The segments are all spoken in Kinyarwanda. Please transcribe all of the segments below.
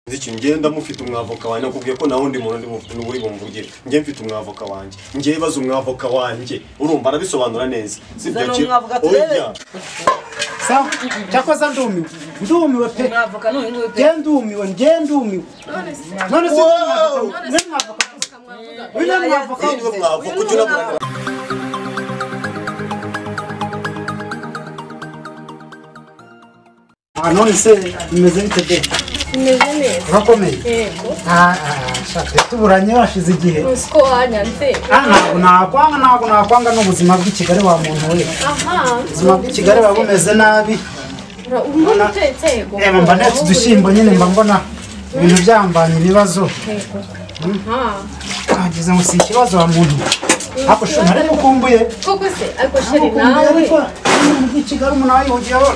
Nziki ngenda mufite umwavoka wanjye nakubwiye ko naho ndi muntu ndi mufite n'uburi bumvugire. Ngiye mfite umwavoka wanjye. Ngiye baza umwavoka wanjye. Urumva arabisobanura neza. Sibyo ki? Oya. Sawa, cyakoza ndumiwe. Ndumiwe pe. Umwavoka n'uyu nguyu pe. Ndumiwe, ndumiwe. None se mwavoka. Uyu mwavoka niwe mwavoka ujya unabura. Ah none se bimeze bite de? Bimeze neza. Urakomeye? Yego. Shaka tuburanye washize igihe. Usiko wanyanze. Ntabwo nakwanga n'ubuzima bw'i Kigali wa muntu we. Aha. Ubuzima bw'i Kigali buba bumeze nabi. Umuntu utetse yego. Mba ndetse udushyimbo nyine mba mbona ibintu byambanye ibibazo. Yego. Aha. Ageze ngo si ikibazo wa muntu. Ariko shona ariko ukumbuye. Koko se ariko sheri nawe. Ariko bw'i Kigali umuntu ayihugiyeho.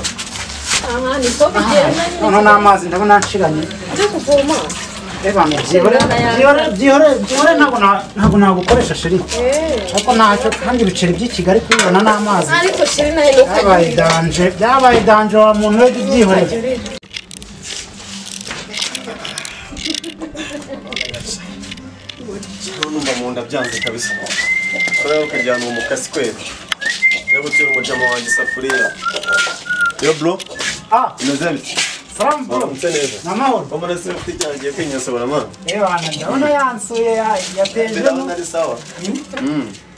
Aha ni ko bigenda nyine. Noneho n'amazi ndabona nshiranye. Byo kuvoma. Eba byihore ntabwo nagukoresha sheri. Ariko ntacyo kandi ibiceri by'i Kigali kubibona n'amazi. Ariko sheri nayo byabaye danje, byabaye danje wa muntu we byihoreye. Numva mu nda byanze kabisa. Urabona ukajyana umukasi kwera. Reba utira umujama wanjye isafuriya. Yo bro. Ah, imeze bite? Salam bro. Mse neza. Namahoro. Mbona se ufite icyaha ngiye kwinyasabura man. Bana ndabona yansuye yatejemo. Ndabona ari sawa.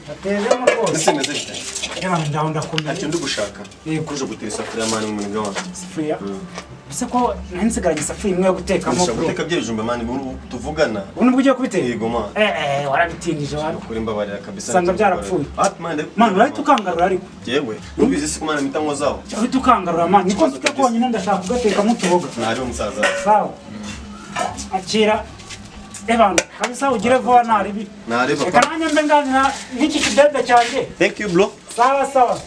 Yatejemo rwose. Ese imeze bite? Bana ndabona ndakomeye. Ntacyo ndi gushaka. Kuje gutera isafuriya man mu muniga wanjye. Isafuriya? Ese ko nari nsigaranye isafuriya imwe yo gutekamo bro. Guteka by'ibijumba man tuvugana. Ubu nibwo ugiye kubiteka? Yego man. Warabitindije wari. Kuri mbabarira kabisa. Sanga byarapfuye. Man, man urahita ukangarura ariko. Yewe, nubizi se kumana mpita nkozaho. Uhita ukangarura man, niko mfite konyine ndashaka kugatekamo utuboga. Nari umusaza. Sawa. Akira. Ebana, kabisa ugire vuba naribi. Nariba. Reka nanjye mbe nganira n'iki kidebe cyanjye. Thank you bro. Sawa sawa.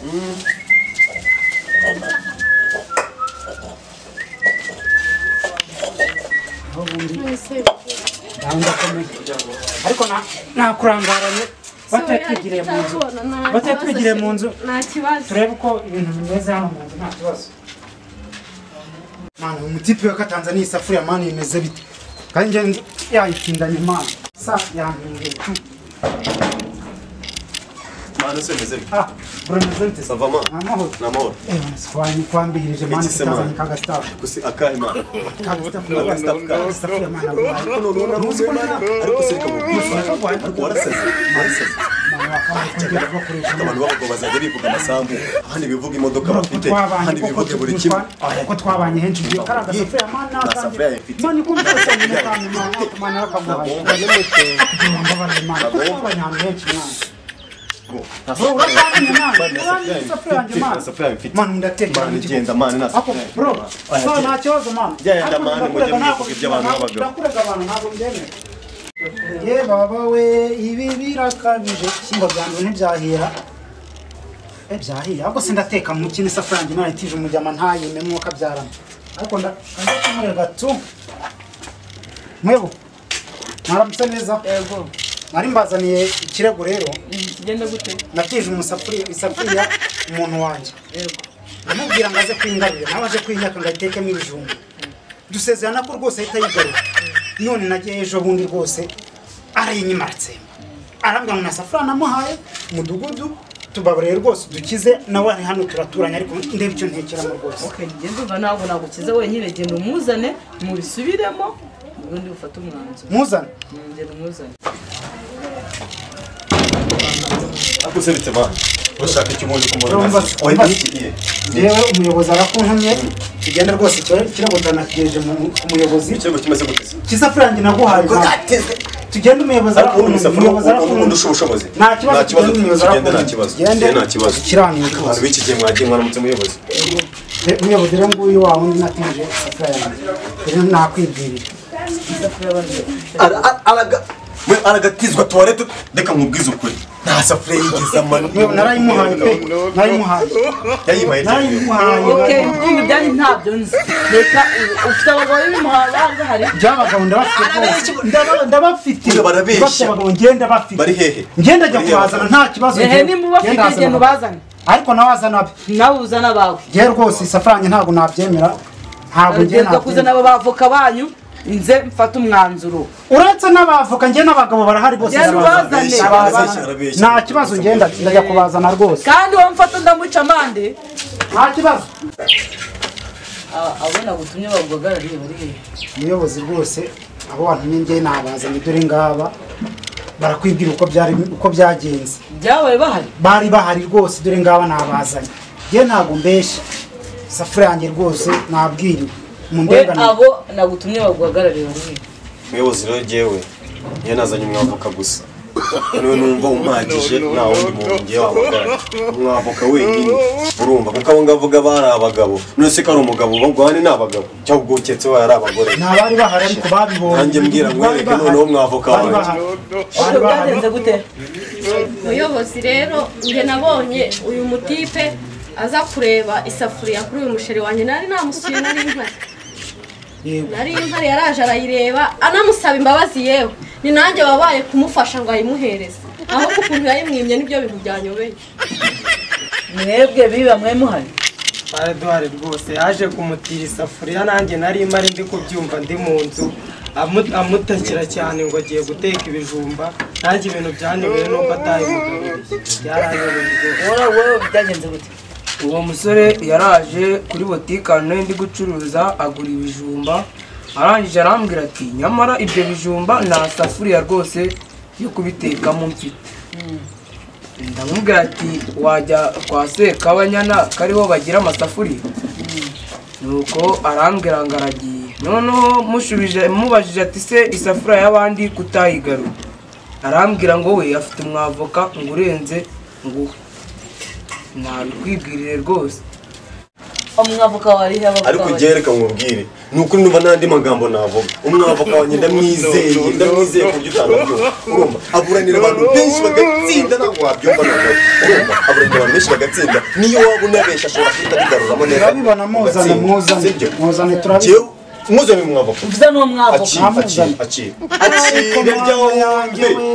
Ariko nakurangaranye batatwigiriye mu nzu. Batatwigiriye mu nzu. Nta kibazo. Turebe uko ibintu bimeze hano mu nzu nta kibazo. Mwana umutipe wa Tanzania isafuriya mani imeze bite? Kandi nje yayitindanye mani. Sa yampinduye. Mwana se imeze bite? Ah, bro imeze bite? Ça va man? Amahoro. Namahoro. Swani kwambirije mani Tanzania kaga staff. Kusi akahe man? Kaga staff kaga staff mani. Ariko se reka ariko warasaze. Abantu b'abagabo bazajya bivuga amasambu, abandi bivuga imodoka bafite, abandi bivuga buri kimwe. Ko twabanye henshi bigiye karaga safuriya mani nta mfite. Mani kumva safuriya mani mani akamuhaye. Twabanye ahantu henshi mani. Mani ndatekera mani genda mani nta safuriya. Bro, nta kibazo mani. Genda mani mujye mwivuga iby'abantu b'abagabo. Ndakurega abantu ntabwo mbyemera. Ye baba we ibi birakabije ishyimbo byanjye ntibyahira. Byahiye ahubwo sindateka mu kindi safuriya yanjye narayitije umujyama ntayimemo kabyarana. Ariko ndaza kumurega tu. Mwebo. Mwaramutse neza. Yego. Nari mbazaniye ikirego rero. Kigenda gute? Natije umusafuriya isafuriya umuntu wanjye. Yego. Namubwira ngo aze kwingarurira nawe aje kwinyaka ngo ayitekemo ibijumba. Dusezerana ko rwose ahita yigarura. None nagiye ejo bundi rwose arayinyima aratsemba. Arambwira ngo nta safuriya namuhaye mudugudu tubabareye rwose dukize nawe ari hano turaturanye ariko ndebe icyo ntekeramo rwose. Okay, ngende umva ntabwo nagukiza wenyine genda umuzane mubisubiremo ubundi ufate umwanzuro. Muzane? Ngende umuzane. Ariko se bite man? Urashaka icyo umuntu kumubona? Oya iki iye. Yewe umuyobozi arakuntumye tugende rwose ikirego tanakigejeje ku muyobozi. Ikirego kimeze gute? Kisafuriya yanjye naguhaye. Tugende umuyobozi arakuntumye. Umuyobozi arakuntumye. Ubushobozi. Nta kibazo tugende nta kibazo. Tugende nta kibazo. Kiraniye rwose. Abantu b'iki gihe mwagiye mwaramutse muyobozi. Umuyobozi rero nguyu wa wundi natije isafuriya yanjye. Rero nakwibwirira. We aragatizwa toilette reka nkubwize ukuri. Nta safuriya yigeze amano. Narayimuhaye pe. Narayimuhaye. Yayimaye. Narayimuhaye. Okay, ubu byari ntabyo nzi. Reka ufite abagabo b'imuhaye bahari. Byabagabo ndabafite. Ndabafite. Barabeshya. Abagabo ngenda bafite. Bari hehe? Ngenda ajya kubazana nta kibazo. Ehe nimba ubafite genda ubazane. Ariko nawe azana abe. Nawe uzana abawe. Ngewe rwose isafuriya ntabwo nabyemera. Ntabwo ngiye ntabwo kuzana abo bavoka banyu. Nze mfata umwanzuro. Uretse n'abavoka nge n'abagabo barahari bose. Nta kibazo ngenda ndajya kubazana rwose. Kandi wowe mfata ndamuca amande. Nta kibazo. Abona gutumye baguhagarariye bari hehe? Umuyobozi rwose abo wantumye nge nabazanye dore ngaba barakwibwira uko byari uko byagenze. Byabaye bahari? Bari bahari rwose dore ngaba nabazanye. Nge ntago mbesha. Safuri yanjye rwose nabwiriwe. Abo nagutumye baguhagarariye bari hehe? Umuyobozi rero jewe njye nazanye umwavoka gusa. Niwe numva umpagije nta wundi muntu ngiye wahagarara. Umwavoka wenyine urumva kuko abo ngavuga bari abagabo. None se ko ari umugabo bagwane ni abagabo cyangwa ubwo uketse we ari abagore. Nta bari bahari ariko babibonye. Nanjye mbwira mwereke noneho umwavoka wanjye. Byagenze gute? Muyobozi rero njye nabonye uyu mutipe aza kureba isafuriya kuri uyu musheri wanjye nari namusuye nari mpari. Nari mpari yaraje arayireba anamusaba imbabazi yewe. Ni nanjye wabaye kumufasha ngo ayimuhereze. Aho kukuntu yayimwimye nibyo bintu byanyobeye. Mwebwe biba mwe muhari. Bare duhari rwose yaje kumutira isafuriya nanjye nari mari ndi kubyumva ndi mu nzu amutakira cyane ngo agiye guteka ibijumba nanjye ibintu byanyobeye nuko atayimugaruriye. Byaranyobeye rwose. Wowe byagenze gute? Uwo musore yaraje kuri botike ahantu ndi gucuruza agura ibijumba arangije arambwira ati nyamara ibyo bijumba nta safuriya rwose yo kubitekamo mfite. Ndamubwira ati wajya kwa Sekabanyana kariho bagira amasafuriya. Nuko arambwira ngo aragiye. Noneho mushubije mubajije ati se isafuriya y'abandi kutayigarura, arambwira ngo we afite umwavoka ngo urenze nguwe. Nabikwibwirire rwose. Umwavoka wari he? Ariko gereka nkubwire nuko numva nandi magambo navuga. Umwavoka wanjye ndamwizeye ndamwizeye ku buryo utanabyumva. Urumva aburanira abantu benshi bagatsinda ntabwo wabyumva ntabwo. Urumva aburanira abantu benshi bagatsinda niyo waba unabesha ashobora kuhita abigaruramo neza. Turabibona muzane muzane muzane turabibona. Muzane umwavoka. Muzane umwavoka. Akira akira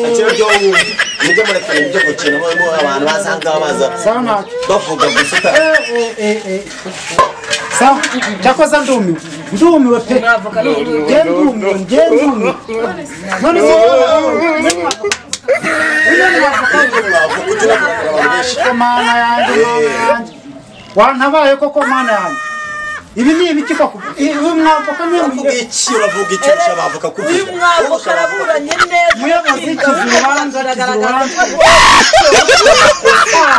akira ryo wumve. Nibyo murekana ibyo gukina mo abantu basanga baza bavuga gusa. Sawa cyakoze ndumiwe ndumiwe pe. Ndumiwe ndumiwe. None se mana yanjye wantabaye koko mana yanjye. Ibi ni ibiki koko? Uyu mwavoka ni iki? Uravuga icyo ushaka kuvuga. Uyu mwavoka araburanye neza. Muyobozi kizubanza kizubanza.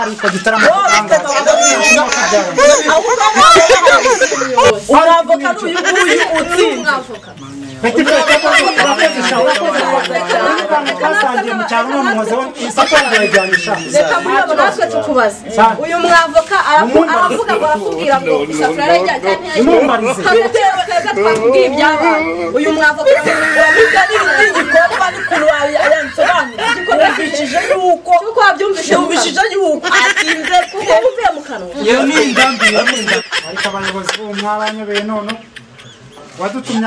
Ariko gitaramo umwavoka n'uyu nguyu utsinze. Reka tukubaze. Uyu mwavoka aravuga ngo arakubwira ngo isafuriya yarajyanye twakubwiye ibyabaye. Uyu mwavoka igikorwa n'ukuntu yansobanura yumvishije yuko yumvishije yuko atsinze kuko uvuye mu kanwa. Ariko abayobozi b'ubu mwabanyobeye none wadutumye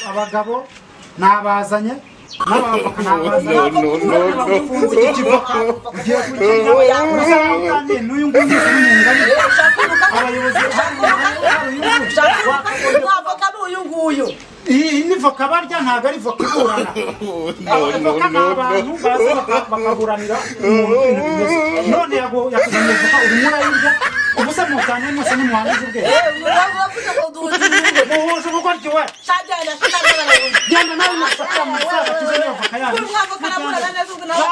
abagabo nabazanye n'abavoka nabazanye ufunze iki kivoka ugiye kukijya n'uyu nguyu n'umungani abayobozi umwavoka n'uyu nguyu. Iyi ni voka barya ntabwo ari voka iburana. Abavoka ni abantu baza bakaburanira umuntu ibintu bimeze. None yakuzaniye voka urimo urayirya ubu se mutanye mwese nimuhanze ubwenge. Muhuje ubugoryi we. Genda nawe musafuriya musaza tuzane voka yanyu. Umwavoka araburana neza ubwo nawe.